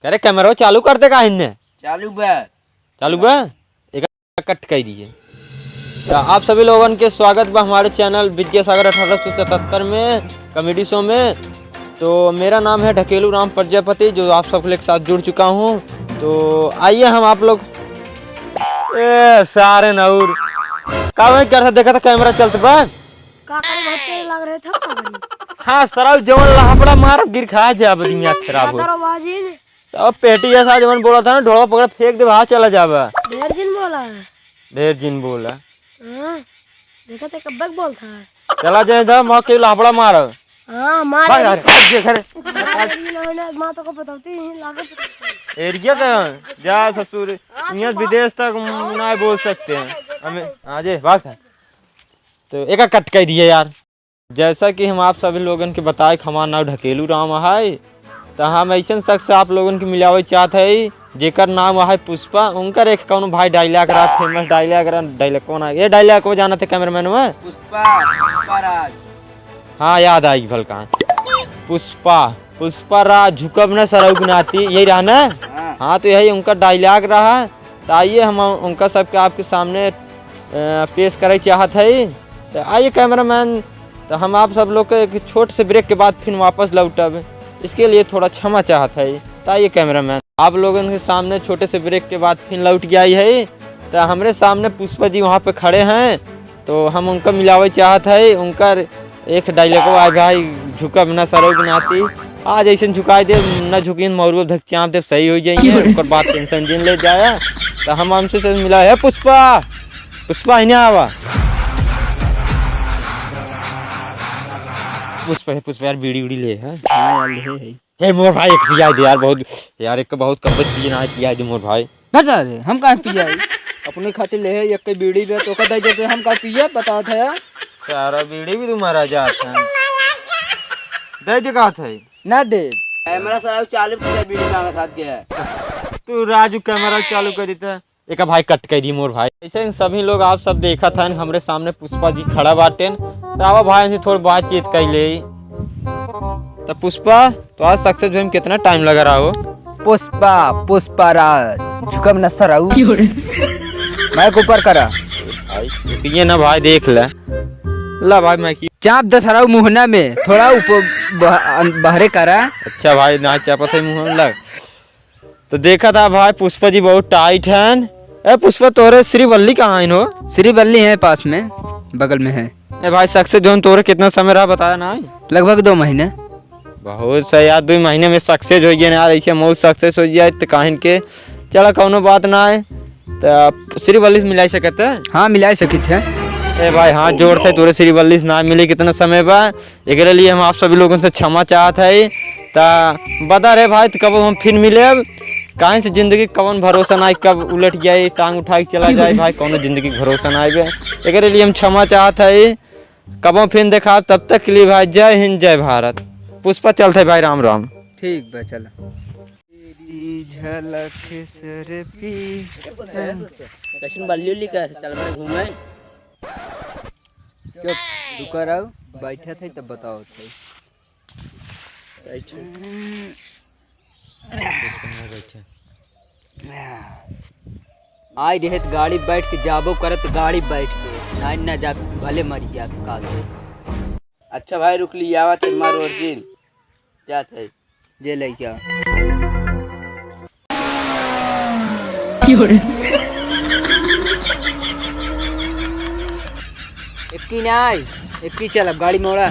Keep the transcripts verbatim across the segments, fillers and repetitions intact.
करे कैमरा चालू कर दे का इनने? चालू बा। चालू बा? एक कट कर दिए। तो आप सभी लोगन के स्वागत बा हमारे चैनल विद्यासागर अठारह सौ सतहत्तर में कॉमेडी शो में। तो मेरा नाम है ढकेलू राम प्रजापति, जो आप सबके साथ जुड़ चुका हूँ। तो आइए हम आप लोग, ए सारे नौर, का मैं कर देखा था कैमरा चलत बा? का करे, बहुत तेज लग रहे थे, का करी? हाँ, सराउ जवन लहपड़ा मारब, गिर खा जाब, दिमाग खराब हो। करो बाजी ने। सब पेटी जैसा जवन बोला था ना, ढोलक पकड़ फेंक दे, वहाँ चला जाबा। ढेर जिन बोला है। ढेर जिन बोला। हाँ, देखा थे कब तक बोल था। चला जाए था, माँ के लहपड़ा मारो। हाँ, मार भाग दे। यार, भाग दे घरे। मार दे, इन्होंने माँ तो को बताती ही, लागत बताती। एरिया का जा ससुर, हाँ, यहाँ तो विदेश तक ना बोल सकते हैं। हमें, हाँ जे, भाग। तो एक कट कर दिए यार। जैसा कि हम आप सभी लोगन के बताए कि हमार नाम ढकेलू राम है, तो हम ऐसन शख्स से आप लोगन के मिलावे चाहत है, जेकर नाम है पुष्पा। उनकर एक कौनो भाई डायलॉग रहा, फेमस डायलॉग रहा, डायलॉग कौन है? ये डायलॉग को जानत है कैमरामैन में? पुष्पा, पुष्पा राज। हाँ, याद आई भल कहाँ। पुष्पा, पुष्पा राज, झुकब न सरऊ के नाती, यही रहा ना? हाँ। हाँ, तो यही उनका डायलॉग रहा। तो आइए हम उनका सबके आपके सामने, अ, पेश करे चाहत है। तो आइए कैमरामैन, तो हम आप सब लोग के एक छोट से ब्रेक के बाद फिर वापस लौटब, इसके लिए थोड़ा क्षमा चाहत है। तो आइए कैमरामैन, आप लोगन के सामने छोटे से ब्रेक के बाद फिर लौट के आई है। तो हमरे सामने पुष्पा जी वहाँ पे खड़े हैं, तो हम उनका मिलावे चाहत है। उनका एक डायलॉग आए, भाई, झुकब ना सरऊ के नाती, आज ऐसे झुकाई दे, ना झुकिन मौरू धक चाप दे, सही हो जाइए। ओकर बाद टेंशन जिन ले जाया। तो हम हमसे से मिला है पुष्पा, पुष्पा इन्हें आवा। पुष्पा है, पुष्पा यार, बीड़ी उड़ी ले है। हाँ यार, ले है। हे मोर भाई, एक पिया दे यार, बहुत यार, एक बहुत कब्बत पिए ना, पिया दे मोर भाई। ना जा रे, हम काहे पियाई? अपने खातिर ले है एक के बीड़ी बे, तो का दे देते, हम का पिए, बता था यार। सारा बीड़ी भी तुम्हारा जात है। दे दे का था? ना दे। कैमरा सारा चालू किया, बीड़ी मांगा साथ गया। तू राजू कैमरा चालू कर देता। एक भाई कट कर दी मोर भाई। ऐसे इन सभी लोग आप सब देखत हन, हमरे सामने पुष्पा जी खड़ा बाटेन। तो आवा भाई, इनसे थोड़ी बातचीत कर ले। तो पुष्पा, तो आज सक्सेस होए में कितना टाइम लगा रहा हो? पुष्पा, पुष्पा राज, झुकब न सराऊ। क्यों रे? माइक ऊपर करा। भाई, ये ना भाई, देख ले। ला भाई, माइक। चाप दे सराऊ मुहना में, थोड़ा ऊपर बह-, बहरे करा। अच्छा भाई, ना चापत है मुहना लग। तो देखा था भाई, पुष्पा जी बहुत टाइट हैं। ए पुष्पा, तोरे श्रीवल्ली कहाँ है हो? श्रीवल्ली है पास में, बगल में है। ए भाई, सक्सेस जोन तोरे कितना समय रहा बताया ना है? लगभग दो महीने। बहुत सही यार, दो महीने में सक्सेस हो गया ना यार, ऐसे मौत सक्सेस हो जाए तो काहिन के। चला, कौनो बात ना है। तो श्रीवल्ली से मिलाई सकत है? हाँ, मिलाई सकित है। ए भाई, हाथ जोड़ थे, तोरे श्रीवल्ली से ना मिले कितना समय बा। एकरे लिए हम आप सभी लोगन से क्षमा चाहत है। ता बता रहे भाई, तो कब हम फिर मिले? काहे से जिंदगी कवन भरोसा ना, कब उलट जाए, टांग उठा के चला जाए भाई, कौनो जिंदगी के भरोसा ना आवे। एकरे लिए हम क्षमा चाहत है, कब हम फिर देखा, तब तक के लिए भाई जय हिंद, जय भारत। पुष्पा चलत है भाई, राम राम। ठीक बा, चला। तेरी झलक सर पे। कैसन बल्ली उल्ली का चल बड़े घूमे। चुप, रुका रहो, बैठा थे तब बताओ थे। बैठे। आई रहे त गाड़ी बैठ के जाबो करत, गाड़ी बैठ के, नाई ना जा, भले मरी जा काल से। अच्छा भाई, रुक ली, आवा थे मारो अर्जुन। जात है। जे लइका। क्यों रे? एक्की नाई, एक्की चल, अब गाड़ी मोड़ा।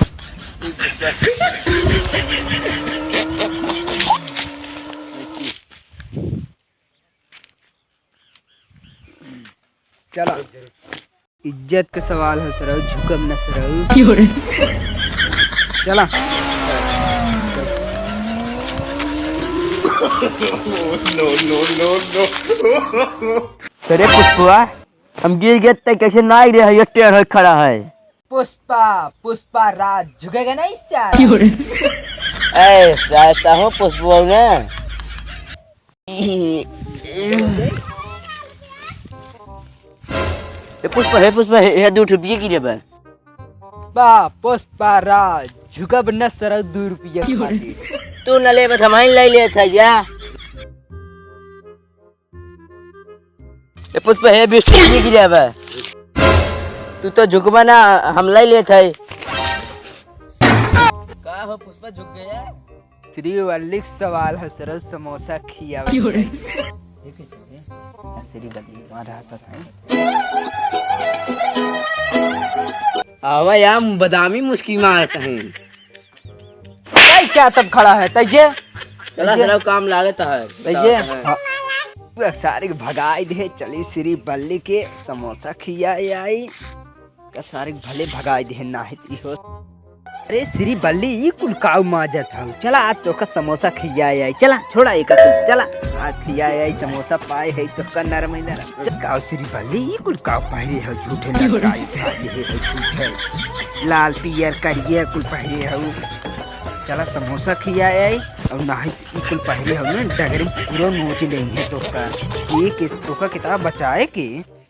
चला। इज्जत के सवाल है सरऊ, झुकब न सरऊ। क्यों रे? चला। No, no, no, no। अरे पुष्पा, हम गिर गए त कैसे नाई रहे, ये टेढ़ होके खड़ा है। पुष्पा, पुष्पा राज झुकेगा नहीं साला। क्यों रे? ए, साला हूँ पुष्पा ना। ए पुष्पा, हे पुष्पा, हे, हे, दू रुपये की देबे? बा, पुष्पा राज, झुकब न सरऊ दू रुपया खातिर। तू न लेबे त हमही ले लेत है जा। ए पुष्पा, हे बिस्कुट नहीं गिरे अब। तू तो झुकबा ना, हमला ही लेत है। का हो पुष्पा, झुक गया? श्री वल्ली के सवाल है, सरल समोसा खियावे। क्यों रे? श्री वल्ली, वहाँ रह सकते हैं। आवा यार, बदामी मुस्की मारत हैं। तै क्या तब खड़ा है, तै जे? चला, तै जे? सरल काम लागत है। तै जे? हाँ। तू एक सारी के भगाई दे, चली श्री वल्ली के समोसा खियाई आई। का सारे भले भगाई दे, नाहित ई हो। अरे श्री वल्ली, ई कुल काऊ माजत हऊ? चला, आज तोका समोसा खियाए आई। चला, छोड़ा एका तू, चला। आज खियाए आई समोसा, पाए है तोका नरम ही नरम। चल, काऊ श्री वल्ली, ई कुल काऊ पहिरे हऊ? झूठे लड़काई उठा लिए है, झूठे। लाल पियर करिया कुल पहिरे हऊ। चला, समोसा खियाए आई, और नाहित ई कुल पहिरे हऊ ना, डगरी पूरा नोच लेंगे तोका। ये के, तोका किताब बचाए के।